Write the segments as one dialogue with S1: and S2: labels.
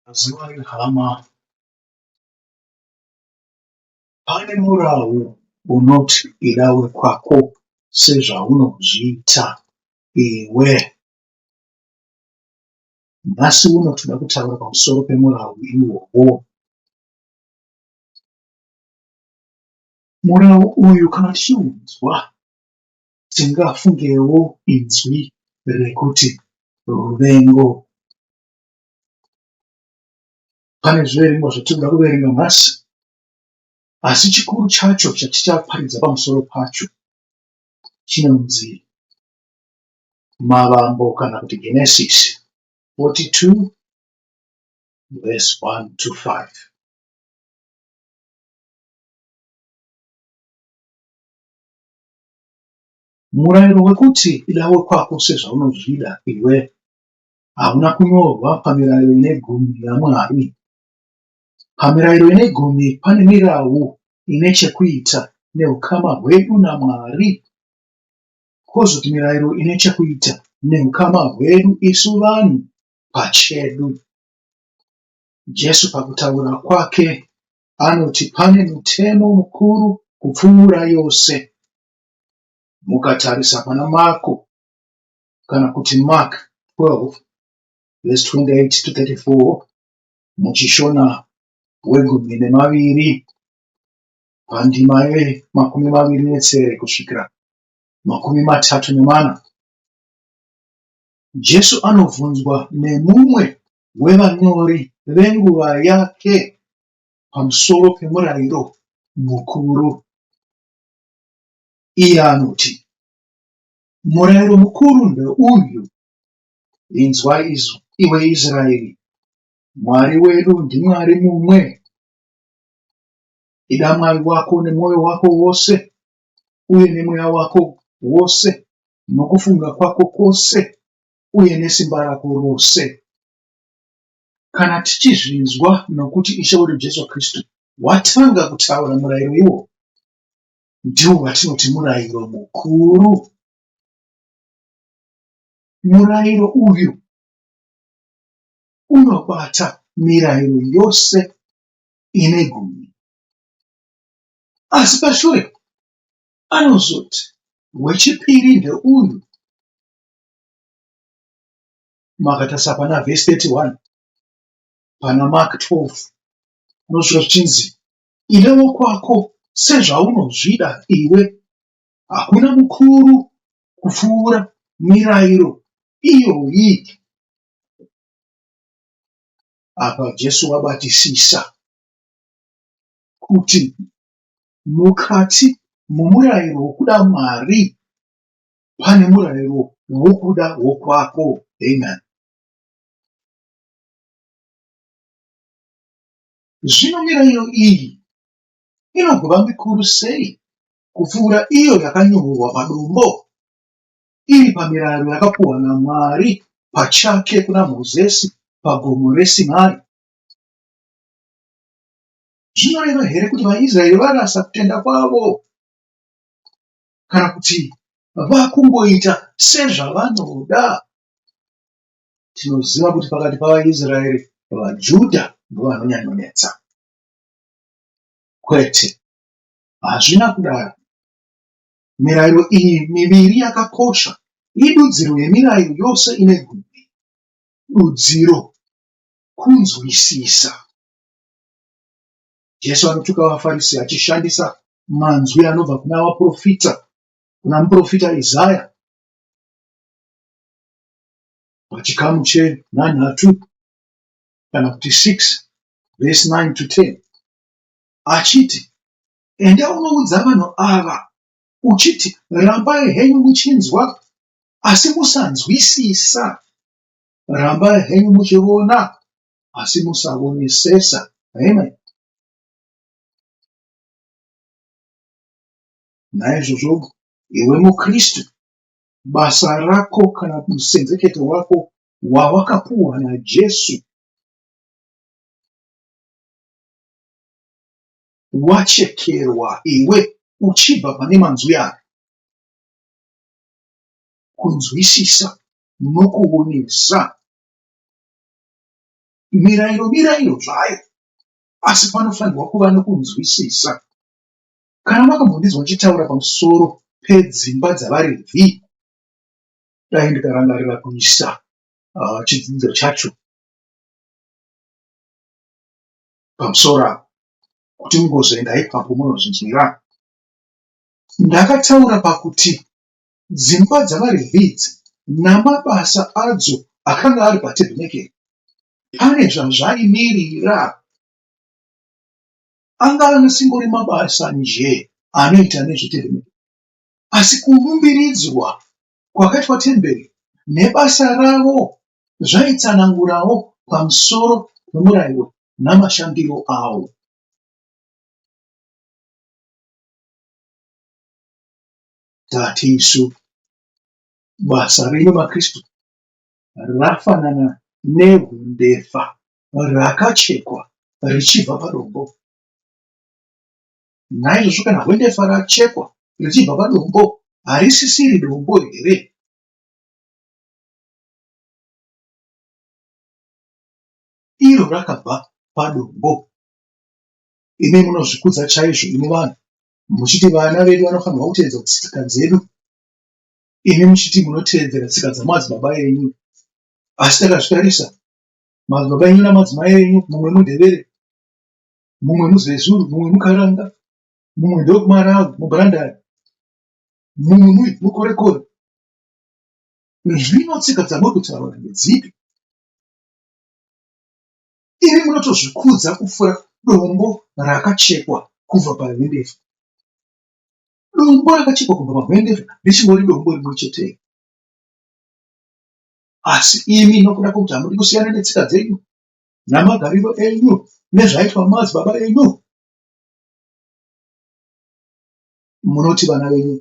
S1: Zivai hama, pane murau unoti ida wekwako sezvaunozviita iwe. Nhasi uno tinoda kutaura pamusoro pemurau iwowo. Murau uyu kana tichiunzwa tingafungewo inzwi rekuti ruvengo. Pane zviverengwa zvatinoda kuverenga nhasi, asi chikuru chacho chatichaparidza pamusoro pacho chinonzi Mavambo kana kuti Genesis 42 verse 1 to 5. Murayiro wekuti ida wekwako sezvaunozvida iwe hauna kunyorwa pamirayiro ine gumi yaMwari. Pamirayiro ine gumi pane mirawu ine chekuita neukama hwedu naMwari, kozoti mirayiro ine chekuita neukama hwedu isu vanhu pachedu. Jesu pakutaura kwake anoti pane mutemo mukuru kupfuura yose. Mukatarisa pana Marko kana kuti Mark 12 verse 28 to 34 muchiShona wegumi nemaviri pandima yemakumi maviri netsere kusvikira 34, Jesu anobvunzwa nemumwe wevanyori venguva yake pamusoro pemurayiro mukuru. Iye anoti, Murayiro mukuru ndeuyu, Inzwa izwi, iwe Israeri, Mwari wedu ndiMwari mumwe. Ida Mwari wako nemwoyo wako wose uye nemweya wako wose nokufunga kwako kwose uye nesimba rako rose. Kana tichizvinzwa nokuti Ishe wedu Jesu Kristu watanga kutaura murayiro iwowo, ndiwo watinoti murayiro mukuru. Murayiro uyu unobata mirayiro yose ine gumi. Asi pashure anozoti wechipiri ndeuyu. Makatarisa pana vhesi 31 pana Mark 12 unosvika zvichinzi ida wokwako sezvaunozvida iwe. Hakuna mukuru kupfuura mirayiro iyoyi. Apa Jesu wabatisisa kuti mukati momurayiro wokuda Mwari pane murayiro wokuda wokwako. Amen. Zvino mirayiro iyi inogova mikuru sei kupfuura iyo yakanyorwa padombo iri pamirayiro yakapuwa naMwari pachake kuna Mozisi pagomo reSinai? Zvinoreva here kuti vaIsraeri varasa kutenda kwavo kana kuti vakungoita sezvavanoda? Tinoziva kuti pakati pavaIsraeri vaJudha ndovanonyanyonetsa. Kwete, hazvina kudaro. Mirayiro iyi miviri yakakosha idudziro yemirayiro yose ine gumi. Dudziro kunzwisisa. Jesu anotuka vaFarisi achishandisa manzwi anobva kuna vaprofita, kuna muprofita Isaya pachikamu chenhanhatu kana kuti 6 vhesi 9 to 10 achiti, Enda unoudza vanhu ava uchiti, Rambai henyu muchinzwa, asi musanzwisisa, rambai henyu muchiona, asi musavonesesa. Amen. Naizvozvo iwe muKristu, basa rako kana musenzeketo wako wawakapuwa naJesu wachekerwa iwe uchibva pane manzwi aya, kunzwisisa nokuonesa. Mirayiro mirayiro zvayo, asi panofanirwa kuva nokunzwisisa. Kana makambondinzwa ndichitaura pamusoro pedzimba dzavaRevhi, dai ndikarangarira kuisa chidzidzo chacho pamusoro apa kuti mugozoenda ipapo munozvinzwira. Ndakataura pakuti dzimba dzavaRevhi idzi namabasa adzo akanga ari patebhenekeri pane zvazvaimirira. Anga asingori mabasa nje anoita nezvetebhenekeri, asi kuumbiridzwa kwakaitwa temberi nebasa ravo zvaitsanangurawo pamusoro pemurayiro namashandiro awo. Tati isu basa renyu maKristu rafanana nehwendefa rakachekwa richibva padombo. Naizvozvo kana hwendefa rachekwa richibva padombo, harisisiri dombo here? Iro rakabva padombo. Imi munozvikudza chaizvo imi vanhu, muchiti vana vedu vanofanirwa kutevedza tsika dzedu, imi muchiti munoteedzera tsika dzamadzibaba enyu. Asi takazvitarisa, madzibaba enyu namadzimai enyu, mumwe muNdebele, mumwe muZezuru, mumwe muKaranga, mumwe ndewekumarawi muBrandani, mumwe muKorekore. Zvino tsika dzamuri kutaura ndedzipi? Imi munotozvikudza kupfuura dombo rakachekwa kubva pahwendefa. Dombo rakachekwa kubva pahwendefa richingori dombo rimwe chete. Asi imi nokuda kwokuti hamudi kusiyana netsika dzenyu namagariro enyu nezvaitwa madzibaba enyu, munoti vana venyu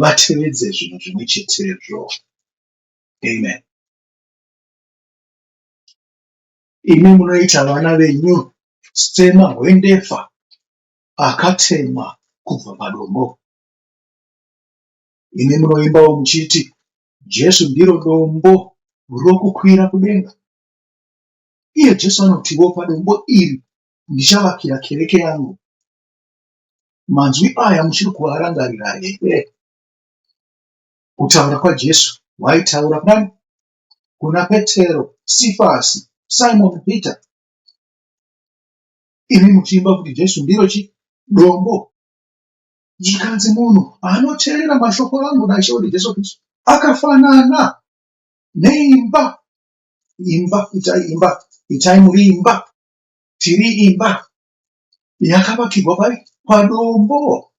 S1: vatevedze zvinhu zvimwe chetezvo. Amen. Imi munoita vana venyu semahwendefa akatemwa kubva padombo. Imi munoimbawo muchiti, Jesu ndiro dombo rokukwira kudenga. Iye Jesu anotiwo, Padombo iri ndichavakira kereke yangu. Manzwi aya muchiri kuarangarira here? Kutaura kwaJesu waitaura kunani? Kuna Petero, Sifasi, Simon Peter. Imi muchiimba kuti Jesu ndiro chi dombo. Zvikanzi munhu anoteerera mashoko angu naIshe wedu Jesu Kristu akafanana neimba. Imba, itai imba, itai muri imba, tiri imba yakavakirwa pai padombo.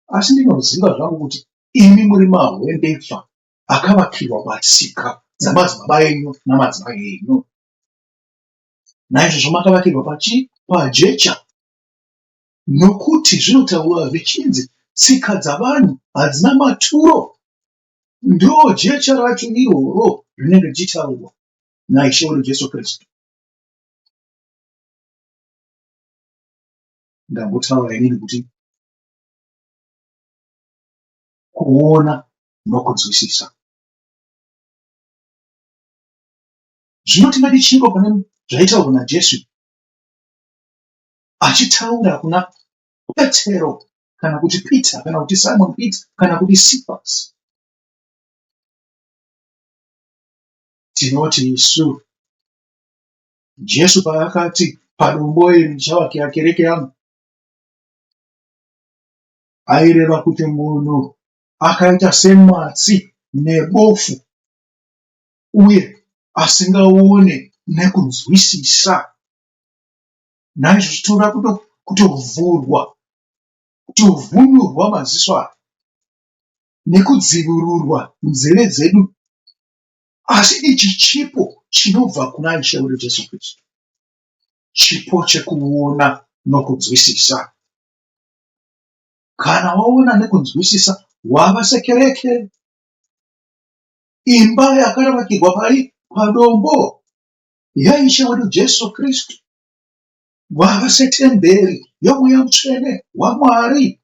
S1: Asi ndinoziva zvangu kuti imi muri mahwendefa akavakirwa patsika dzamadzibaba enyu namadzimai enyu. Naizvozvo makavakirwa pachi pajecha, nokuti zvinotaurwa zvichinzi tsika dzavanhu hadzina maturo. Ndo jecha racho iroro rinenge richitaurwa naIshe wedu Jesu Kristu. Ndambotaura inini kuti kuona nokunzwisisa. Zvino tingati chiiko pane zvaitaurwa naJesu achitaura kuna Petero kana kuti Peter kana kuti Simon Peter kana kuti Cephas? Tinoti isu Jesu paakati padombo iri ndichavakira kereke yangu, aireva kuti munhu akaita sematsi nebofu uye asingaone nekunzwisisa. Naizvozvo tinoda kutovhurwa, kutovhunurwa maziso aya nekudzivirurwa nzeve dzedu. Asi ichi chipo chinobva kuna Ishe wedu Jesu Kristu, chipo chekuona nokunzwisisa. Kana waona nekunzwisisa wava sekereke, imba yakaravakirwa pai padombo yaIshe wedu Jesu Kristu, wava setemberi yoMweya Mutsvene waMwari,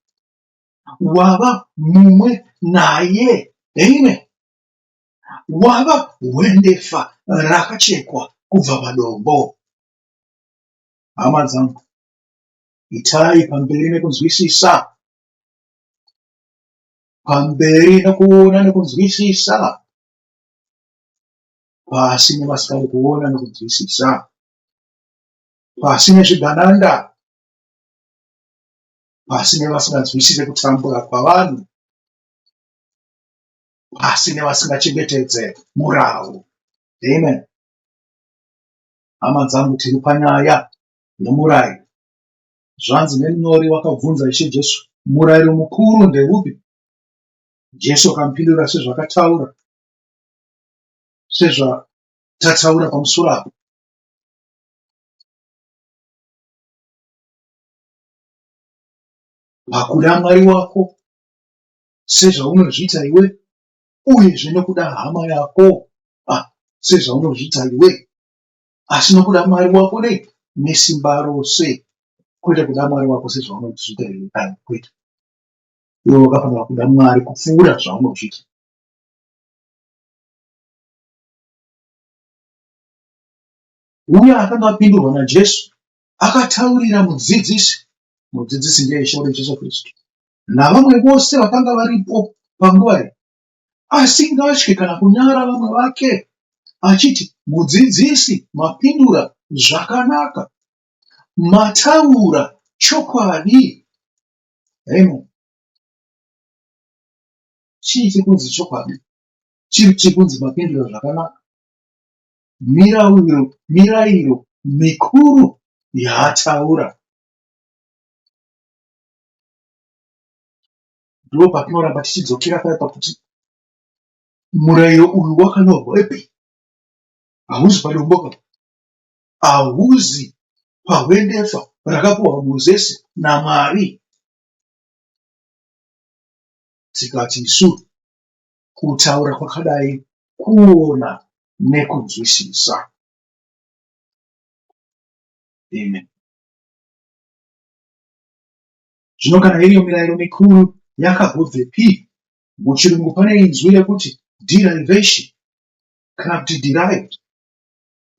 S1: wava mumwe naye. Amen. Wava hwendefa rakachekwa. kubva padombo. Hama dzangu, itai pamberi nekunzwisisa, pamberi nekuona nekunzwisisa, pasi nevasingadi kuona nekunzwisisa, pasi nezvigananda, pasi nevasinganzwisise kutambura kwavanhu, pasi nevasingachengetedze murau. Amen. Hama dzangu, tiri panyaya yemurayiro. Zvanzi nemunyori wakabvunza Ishe Jesu, murayiro mukuru ndeupi? Jesu akamupindura sezvakataura sezvatataura pamusoro apo. Pakuda Mwari wako sezvaunozviita iwe uyezve nokuda hama yako ah, sezvaunozviita iwe asi nokuda Mwari wako nei nesimba rose kwete kuda Mwari wako sezvaunozviita iwe ah, kwete iwe wakafanira kuda Mwari kupfuura zvaunozviita. Uya akanga apindurwa naJesu akataurira mudzidzisi, mudzidzisi ndiye Ishe wedu Jesu Kristu, navamwe vose vakanga varipo panguva iyi, asingatyi kana kunyara vamwe vake, achiti, Mudzidzisi, mapindura zvakanaka, mataura chokwadi. Amen. Chii chikunzi chokwadi? Chii chikunzi mapindura zvakanaka? Mirairo, mirairo mikuru yaataura. Ndipo patinoramba tichidzokera paya pakuti murayiro uyu wakanyorwepi? Hauzi padombo ka, hauzi pahwendefa rakapiwa Mozisi naMwari. Tikati isu kutaura kwakadai kuona nekunzwisisa. Amen. Zvino kana iriyo mirayiro mikuru yakagobvepi? Muchirungu pane inzwi rekuti derivation kana kuti derived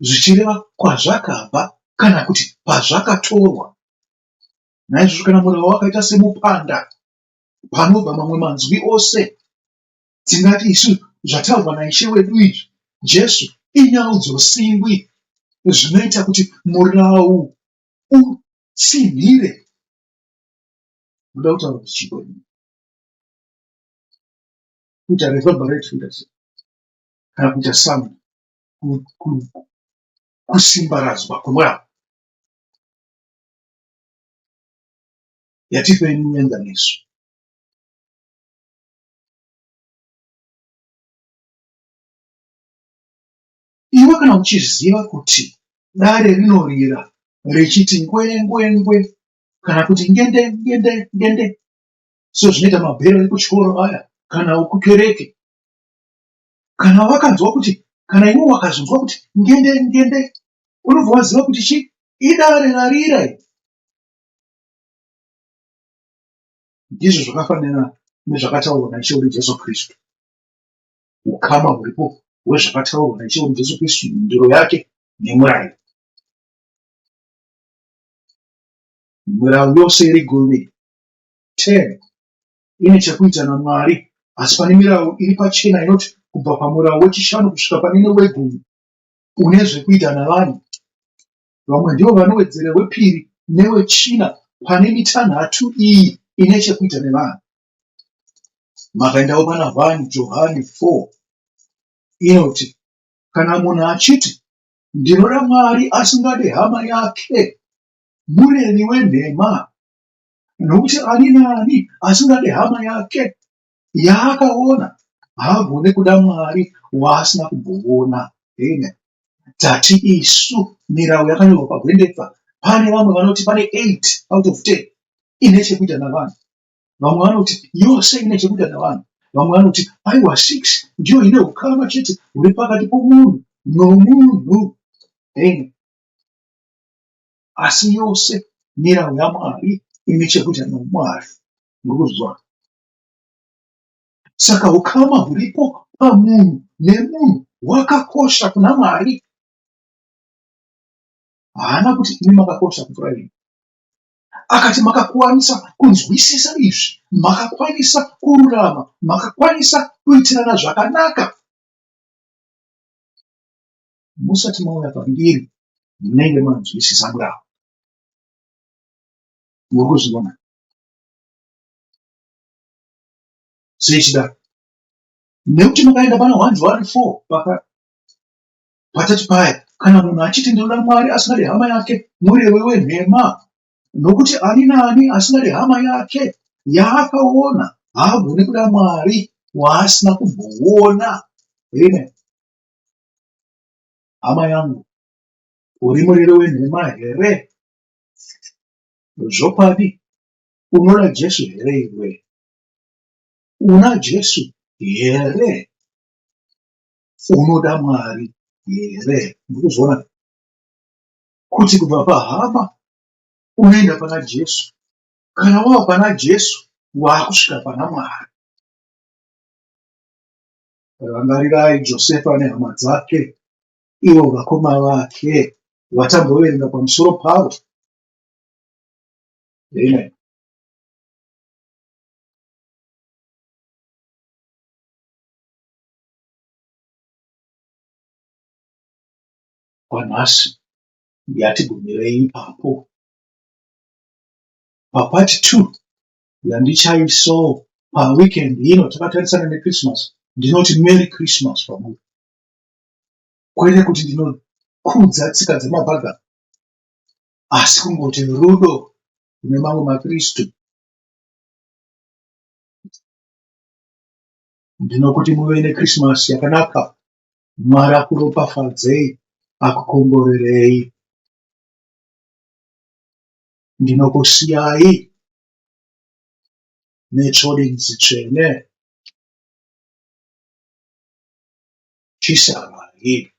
S1: zvichireva kwazvakabva kana kuti pazvakatorwa. Naizvozvo kana murau wakaita semupanda panobva mamwe manzwi ose, tingati isu zvataurwa naIshe wedu izvi, Jesu, inyaudzosingwi zvinoita kuti murau utsinhire. Ndoda kutaura kuti chii kwemene? Kuita reverberate kuita sei? Kana kuita sound, kusimbaradzwa kwemurau. Yatipei muenzaniso. Iwe kana uchiziva kuti dare rinorira richiti ngwe ngwe ngwe kana kuti ngende ngende ngende sezvinoita mabhero ekuchikoro aya kana okukereke, kana wakanzwa kuti kana iwe wakazonzwa kuti ngende ngende unobva waziva kuti chi idare rarira iri. Ndizvo zvakafanana nezvakataurwa naIshe wedu Jesu Kristu. Ukama huripo hwezvakataurwa naIshe wedu Jesu Kristu, mhinduro yake nemurayiro. Mirau yose iri gumi, 10, ine chekuita naMwari, asi pane mirau iri pachena inoti kubva pamurau wechishanu kusvika pane wegumi une zvekuita navanhu. Vamwe ndivo vanowedzera wepiri newechina pane mitanhatu iyi ine chekuita nevanhu. Makaendawo pana 1 Johani 4 inoti kana munhu achiti ndinoda Mwari asingade hama yake murevi wenhema nokuti ani naani asingade hama yake yaakaona haagone kuda Mwari waasina kumboona. Amen. Tati isu mirau yakanyorwa pagwendefa pane vamwe vanoti pane 8 out of 10 ine chekuita navanhu. Vamwe vanoti yose ine chekuita navanhu. Vamwe vanoti aiwa 6 ndiyo ine ukama chete huri pakati pomunhu nomunhu. Amen. Asi yose mirau yaMwari ine chekuita noMwari. Muri kuzwa? Saka ukama huripo pamunhu nemunhu hwakakosha kuna Mwari. Haana kuti imi makakosha kupfuura ini. Akati makakwanisa kunzwisisa izvi, makakwanisa kururama, makakwanisa kuitirana zvakanaka. Musati mauya kwandiri munenge manzwisisa murau. Muri kuzviona? Zvichida nekuti makaenda pana 1 Johani 4 paka patati paya kana munhu achiti ndinoda Mwari asingadi hama yake murevi wenhema nokuti ani naani asingadi hama yake yaakaona haagoni kuda Mwari waasina kumboona. Amen. Hama yangu, uri murevi wenhema here? Zvokwadi unoda Jesu here iwe? Una Jesu here? Unoda Mwari here? Ndikuzviona kuti kubva pahama unoenda pana Jesu. Kana wava pana Jesu wakusvika pana Mwari. Rangarirai Josefa nehama dzake, ivo vakoma vake vatamboverenga pamusoro pavo. Amen. Kwanhasi yatigumirei ipapo. Papart 2 yandichaisawo paweekend ino takatarisana nechristmas ndinoti merry christmas kwamuri. Kwete kuti ndinokudza tsika dzemapagani asi kungoti rudo kune mamwe maKristu. Ndinokuti muve neChristmas yakanaka. Mwari akuropafadzei, akukomborerei. Ndinokusiyai netsvodinzi tsvene. Chisarai.